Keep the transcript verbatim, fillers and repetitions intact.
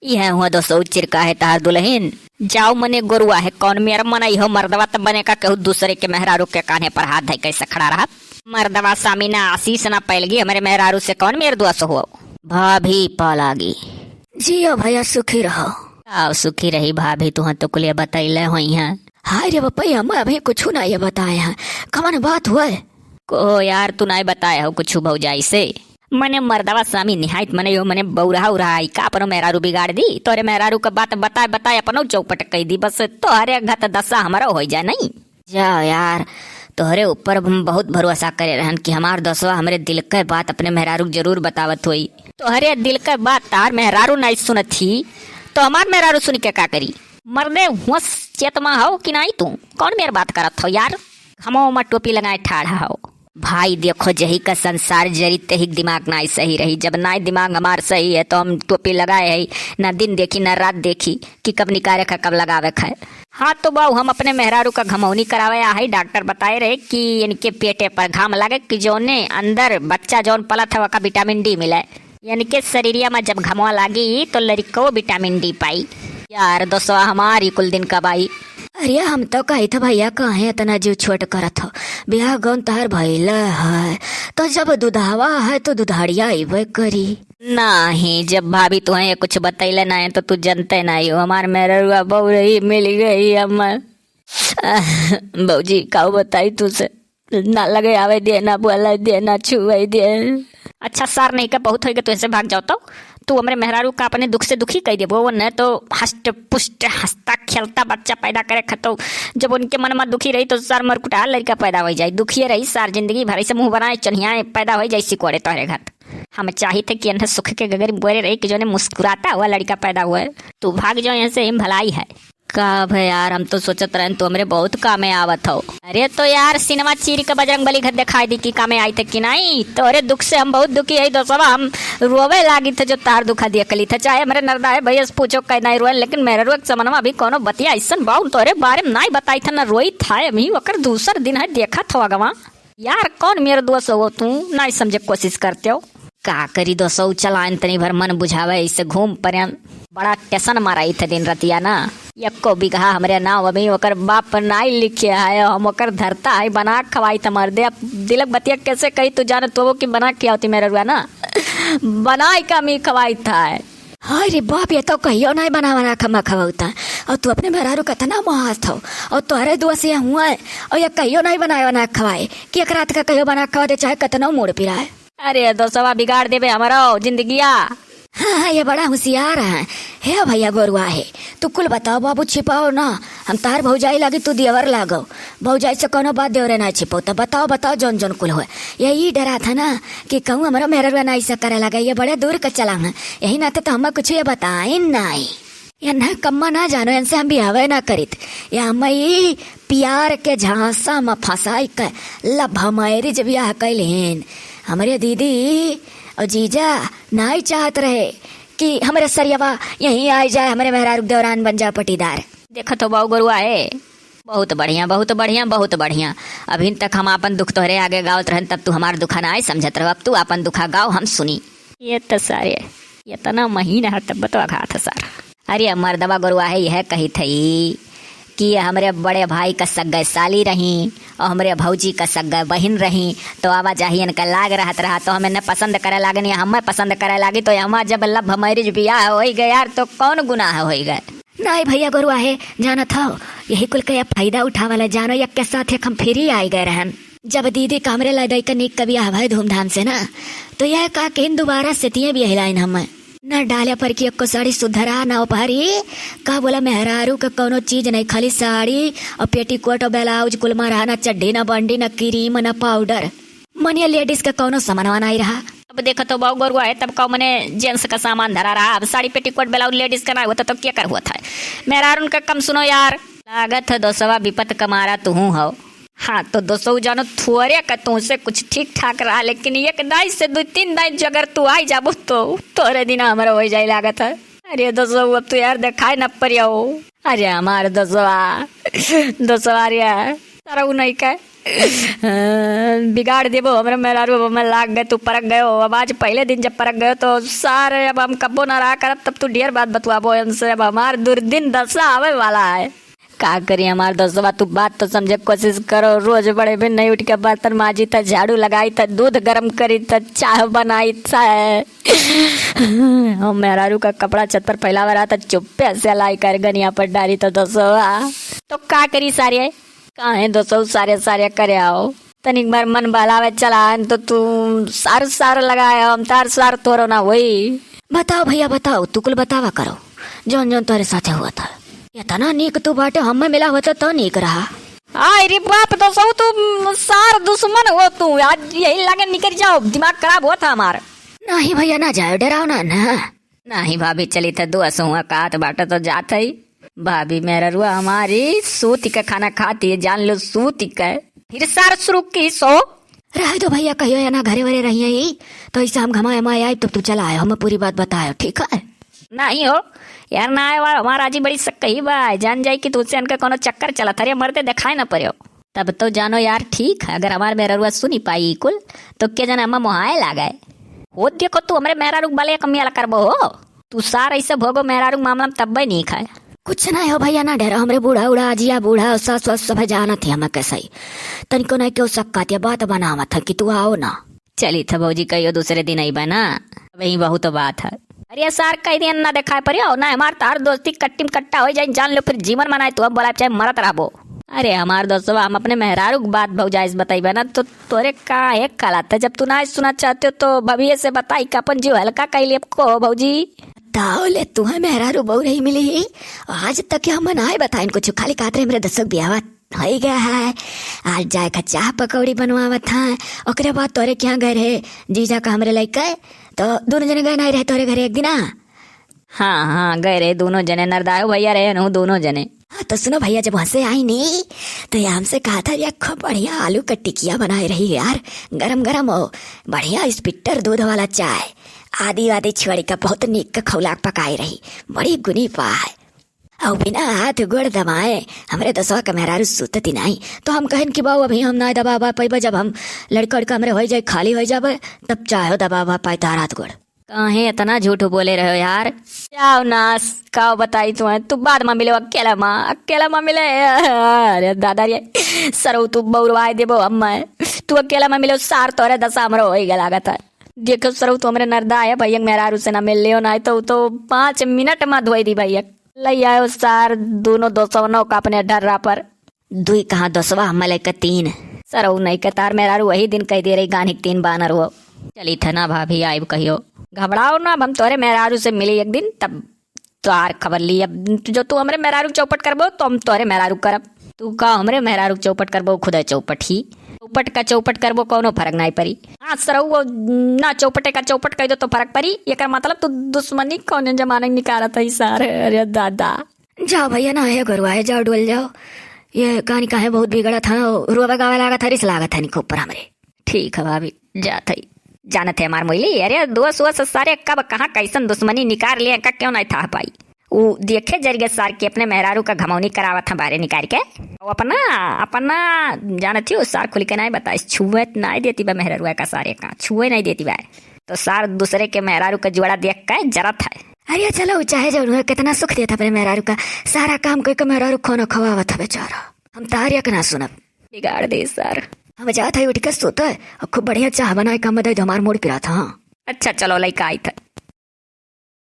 इहे हुआ दोसौ चिरका है तहार दुलहिन। जाओ मने गोरुआ है, कौन मेर मनई हो, मर्दवा त बने का केहू दूसरे के मेहरारू के कान्हे पर हाथ धइ कैसे खड़ा रहत। मर्दवा सामी ना आशीष ना पैलगी, हमरे मेहरारू से कौन मेर दुआ सो हुआ। भाभी पालागी। जियो भैया, सुखी रहो। आओ सुखी रही भाभी, तुहाँ तो कुलिया बतैले होई हैं। हाय रे बप्पा, हम अभी कुछ ना ये बताए हैं, कवन बात हुआ है? को यार, तू नाय बताए हो कुछ भौजाई से? मने मर्दवा सामी निहायत मने यो मने बौरहा उरहा आई का, अपनो मेहरारू बिगाड़ दी। तोरे मेहरारू का बात बताए बताए अपनो चौपट कई दी। बस तोहरे घत दशा हमरो होई जाए नहीं। जाओ यार, तोहरे ऊपर हम बहुत भरोसा करे रहन कि हमार दोसवा हमरे दिल के बात अपने मेहरारू के जरूर बतावत होई। तोहरे दिल के बात तार मेहरारू नहीं सुनत ही, तो हमार मेहरारू सुन के का करी? मर्दे होश चेत मा हो कि नाई तू? कौन मेर बात करत हो यार? घमो मा टोपी लगाए ठाढ़ा हो। भाई देखो, जही का संसार जरी तही दिमाग नाई सही रही। जब नाई दिमाग हमार सही है तो हम टोपी लगाए है, ना दिन देखी ना रात देखी कि कब निकारे का कब लगावे का है। हाँ तो बाऊ, हम अपने मेहरारू का घमौनी करावे आ है। डॉक्टर बताए रहे कि इनके पेटे पर घाम लागे कि जोने अंदर बच्चा जौन पलत है वका विटामिन डी मिले। इनके शरीरिया मा जब घमवा लागी तो लड़िको विटामिन डी पाई। यार दोसवा हमारी कुल दिन कब आई? अरे हम तो कही था भैया, काहे इतना जीव छोट करत हो? ब्याह गौन तहर भइल है तो जब दुधावा है तो दुधारिया अइबे करी। नाही, जब भाभी तुहें ये कुछ बतैले नाही तो तू जनते नाही हो। हमार मेहरुआ बौरही मिल गई हम। भौजी, काऊ बताई तुसे? ना लगे आवे दे, ना बोले दे, ना छुए दे। अच्छा सार नहीं का बहुत होइगा, तुझसे भाग जाओ तो। तू हमरे मेहरारू का अपने दुख से दुखी कह देबो, वो न तो हष्ट पुष्ट हंसता खेलता बच्चा पैदा करे खतो। जब उनके मन में दुखी रही तो सार मरकुटा लड़का पैदा हो जाए, दुखिए रही सार जिंदगी भर ऐसे मुंह बनाए चनियाए पैदा हो जाए सिकोड़े तोहरे घर। हम चाहित है कि अन्ह सुख के गगर बोरे रही कि जोने मुस्कुराता हुआ लड़का पैदा हुआ है। तू भाग जाओ यहाँ से, हम भलाई है। का भे यार, हम तो सोचत रहन तू हमरे बहुत कामे आवत हो। अरे तो यार, सिनेमा चीर के बजरंग बली घर दिखाई दी कि कामे आई थे कि नहीं। तोरे दुख से हम बहुत दुखी है दोस्तवा, हम रोवे लागी थे जो तार दुखा दिया कली थे। चाहे हमरे नरदा है भैया से पूछो कह नहीं रोए, लेकिन मेरे रोए समनवा अभी कोनो बतिया ऐसन बाउन तोरे बारे में नहीं बताई था ना रोई था। अभी ओकर दूसर दिन है देखा था अगवा। यार, कौन मेरे दोस्त हो तू? नहीं समझे कोशिश करते हो। का करी दोसौ, चलाइन तनी भर मन बुझावे, ऐसे घूम परेन। बड़ा टेंशन मारा इथे दिन रतिया ना। यक्को बीघा हमरे नाव अभी ओकर बाप पर नाई लिखे है, हम ओकर धरता है, बना खवाई त मर दे। अब दिलक बतिया कैसे कही तू जाने तो वो कि बना खियावती मेरे रुआ ना। बनाई का मी खवाई था है। हाय रे बाप, ये तो कहियो नाई बना बना खमा खवाउता। और तू अपने मेहरारू कतना मोहात हो, और तोहरे दुआ से हुआ है, और ये कहियो नाई बनाए बना खवाए कि एक रात का कहियो बना खवा दे, चाहे कतनो मूड़ पिराए। अरे दोस्तवा, बिगाड़ देबे हमरो जिंदगिया। हाँ, हाँ, ये बड़ा होशियार है। हे भैया गोरुआ है, तू कुल बताओ बाबू, छिपाओ ना। हम तार भौजाई लागी, तू देवर लागो। भौजाई से कोनो बात देवरे ना छिपो, तो बताओ, बताओ जौन जौन कुल होए। यही डरा था ना कि कहूँ हमरा मेहररुआ ना ऐसा करे लगे, ये बड़े दूर का चला है। यही नाते तो हमें कुछ ये बताइन नाई। ये ना कम्मा ना जानो, इनसे हम बियाहवे ना करित। या हमें ई प्यार के झांसा में फंसाई के love marriage बियाह कैलिन। हमरे दीदी और जीजा नाई चाहत रहे कि हमरे सरियवा यहीं आई जाए, हमरे मेहरारू के दौरान बन जाए पटीदार। देखत हो बाऊ गोरुआ है, बहुत बढ़िया, बहुत बढ़िया, बहुत बढ़िया। अभिन तक हम आपन दुख तोहरे आगे गावत रहन, तब तू हमार दुखा ना आए समझत रहो। अब तू आपन दुखा गाओ, हम सुनी। ये तो सारे, इतना महीन है तब तो अघात है सारा। अरे मर्दवा गोरुआ है, यह कही थई कि हमरे बड़े भाई का सग्गे साली रही और हमरे भौजी का सग्गे बहिन रही, तो आवाजाही इनका लाग रहत रहा, तो हमें न पसंद करे लागन या हमें पसंद करे लागी, तो हमार जब love marriage बियाह होई गए यार, तो कौन गुनाह होई गए? नाई भैया गोरुआ है, जानत हो, यही कुल के फायदा उठावला जानो, यक्के साथ एक हम free आई गए रहन। जब दीदी का हमरे लदई के नीक के बियाह भय धूमधाम से ना, तो यह का केन दोबारा सेतिये बियाह लाइन हम। ना डाले पर की एको साड़ी सुधरा, ना उपहरी, का बोला मेहरारू के कौनो चीज नहीं, खाली साड़ी और पेटीकोट और ब्लाउज कुल मा रहा, ना चड्ढी, ना बंडी, ना क्रीम, ना पाउडर। मनिया लेडीज का कौनो सामानवा नहीं रहा। अब देखत हो बाऊ गोरुआ है, तब का मने जेंट्स का सामान धरा रहा। अब साड़ी पेटीकोट ब्लाउज लेडीज का ना होता तो क्या कर हुआ था? मेहरारून का कम सुनो यार। लागत है दोसवा विपत का मारा तुहू हो। हाँ तो दोसौ जानो, थोरे का तुहसे कुछ ठीक ठाक रहा, लेकिन एक दाई से दो तीन दाई जो अगर तू आई जाबो तो तोरे दिन हमरा हो जाए लागत है। अरे दोसौ, अब तू यार देखाए न परियो। अरे हमार दोसवा, दोसवा रे, सरऊ नहीं कहे, "हाँ, बिगाड़ देबो हमरे मेहरारू, अब हमें लाग गए, तू परक गयो। अब आज पहले दिन जब परक गयो तो सारे अब हम कब्बो ना रहा करब, तब तू ढेर बात बतवाबो हमसे, अब हमार दुर्दिन दशा आवे वाला है।" का करी हमार दोस्तवा, तू बात तो समझे कोशिश करो। रोज बड़े भी नहीं उठ के बर्तन माजी त, झाड़ू लगाई त, दूध गरम करी त, चाह बनाई त। हम मेहरारू का कपड़ा छत पर फैलावा रहा त चुप्पे से लाई कर गनिया पर डारी त दोस्तवा। तो का करी सारे, काहे दोस्तवा सारे सारे करे आओ। तनिक बार मन बहलावे चला तो तू सार सार लगाए, हम तार सार तोरो ना होई। बताओ भैया बताओ, तू कुल बतावा करो। जौन जौन तोरे साथे हुआ था। इतना नीक तू बाटे, हमें मिला होता तो नीक रहा। आय रे बाप, दोस्तऊ तू सार दुश्मन हो तू। आज यही लागे निकल जाओ, दिमाग खराब होता हमार। नहीं भैया ना जाओ, डराओ ना ना। नहीं भाभी, चली त दो असुआ कात बाटे तो जात है। भाभी मेहररुआ हमारी सूत के खाना खाती है, जान लो सूत के। फिर सार शुरू की सो। रह दो भैया, कहियो या ना घरे वरे रहिए ही, तो ऐसे हम घमाए माए आए, तब तू चला आयो, हमें पूरी बात बतायो, ठीक है? नहीं हो यार, ना आए वार, हमारा आजी बड़ी सक्कही बा, जान जाई कि तुझसे इनका कोनो चक्कर चला था रे, मरते दिखाए ना पड़ो। तब तो जानो यार, ठीक है, अगर हमार मेहररुआ सुनी पाई कुल, तो के जाने हमें मोहाए लागे। हो देखो, तू हमरे मेहरारू के बले कमिया ला करबो हो। तू सार ऐसे भोगो मेहरारू के मामला में तब्बे नहीं खाए। कुछ नहीं हो भैया, ना डरो, हमरे बूढ़ा उड़ा, अजिया बूढ़ा, सास वास सब जानत ही हमें कैसे ही। तनिको नहीं क्यों शक कातिया, बात बनावत है कि तू आओ ना। चली था भौजी, कहियो दूसरे दिन अइबा ना, वही बहुत बात है। अरे सार, कह दिया ना दिखाए पड़ियो, ना हमार तार दोस्ती कट्टी में कट्टा हो जाए, जान लो फिर जीवन मनाए तू, हम बोला चाहे मरत रहबो। अरे हमार दोस्तवा, हम अपने मेहरारू के बात भौजाइस बताइबा ना, तो तोरे का एक कला था, जब तू ना सुना चाहते हो तो भभिये से बताई कि अपन जीव हल्का कर लिए को भौजी। ताओ ले, तू है मेहरारू बहू रही मिली ही, आज तक हम ना बताइन कुछ, खाली कातरे मेरे दसक बियावा हो गया है, आज जाए का चाह पकौड़ी बनवावत है, ओकरे बाद तोरे क्या घर है जीजा का हमरे लइके, तो दोनों जने गए नहीं रहे तोरे घरे एक दिन आ। हाँ, हाँ, गए रहे दोनों जने, नरदायो भैया रहे, अनहु दोनों जने। हाँ, तो सुनो भैया, जब वहाँ से आई नी, तो ये हमसे कहा था, "ये खूब बढ़िया आलू का टिकिया बनाए रही है यार, गरम गरम हो, बढ़िया इस्पिट्टर दूध वाला चाय, आदि वादी छिवड़ी का बहुत नीक का खौलाक पकाए रही, बड़ी गुनी पाए।" और बिना हाथ गोड़ दबाए हमरे दसवा का मेहरारू सूतती नहीं, तो हम कहन कि बाऊ, अभी हम ना दबा बा पैबा, जब हम लड़का उड़का हमरे हो जाए, खाली हो जाबे, तब चाहो दबा बा पाए तार हाथ गोड़। काहे इतना झूठ बोले रहो यार? जाओ ना, का बताई तू है, तू बाद में मिलो अकेला माँ, अकेला माँ मिले। अरे दादा रे, सरऊ तू बौरवाए देबो हम मैं। तू अकेला में मिलो सार, तोरे दशा हमरो होई गया लागत है। देखो सरऊ, तू हमरे नरदा है, भैया मेहरारू से ना मिल लियो ना, तो, तो पाँच मिनट में धोई दी भैया। ले आयो सार दोनों दसवनों का अपने ढर्रा पर। दुई कहाँ दसवा, हम लइके तीन। सरऊ नहीं के तार मेहरारू वही दिन कह दे रही, गान्ही के तीन बानर हो। चली थे ना भाभी, आइब कहियो। घबराओ ना, अब हम तोरे मेहरारू से मिली एक दिन, तब तोहार खबर ली। अब जो तू हमरे मेहरारू के चौपट करबो, तो हम तोरे मेहरारू करब। तू का हमरे मेहरारू के चौपट करबो, खुदे चौपट ही। चौपट का चौपट करबो, कौनो फर्क नहीं पड़ी। हाँ सरऊ, वो ना चौपटे का चौपट कह दो तो फर्क पड़ी। एकर मतलब तू दुश्मनी कौने जमाने में निकारत है सार? अरे दादा। जाओ भैया, ना है गरुआ है, जाओ डोल जाओ। ये कहानी काहे बहुत बिगड़त है, रोवे गावे लागत है, रिस लागत है निको ऊपर हमरे। ठीक है भाभी, जात है। जानत है हमार मोइली, अरे दोस्त वोस्त सारे कब कहाँ कैसन दुश्मनी निकार लिए, का क्यों नहीं था पाई। उ देखे जरिए सार के अपने मेहरारू का घमौनी करावत है बाहरे निकाल के। और अपना, अपना जानत ही उ सार खुल के नहीं बताइस, छुए नहीं देती बा मेहरारू का सारे का, छुए नहीं देती बा। तो सार दूसरे के मेहरारू का जोड़ा देख के जरत है। अरे चलो, चाहे जो उन्हें कितना सुख देता अपने मेहरारू का, सारा काम कोई का मेहरारू खाना खवावत है बेचारा। हम तारिया के ना सुनब। बिगाड़ दे सार। हम जात है उठ के सोते, और खूब बढ़िया चाह बनाए का मदद हमार मूड पिरात है। हाँ। अच्छा चलो, लइका आई था।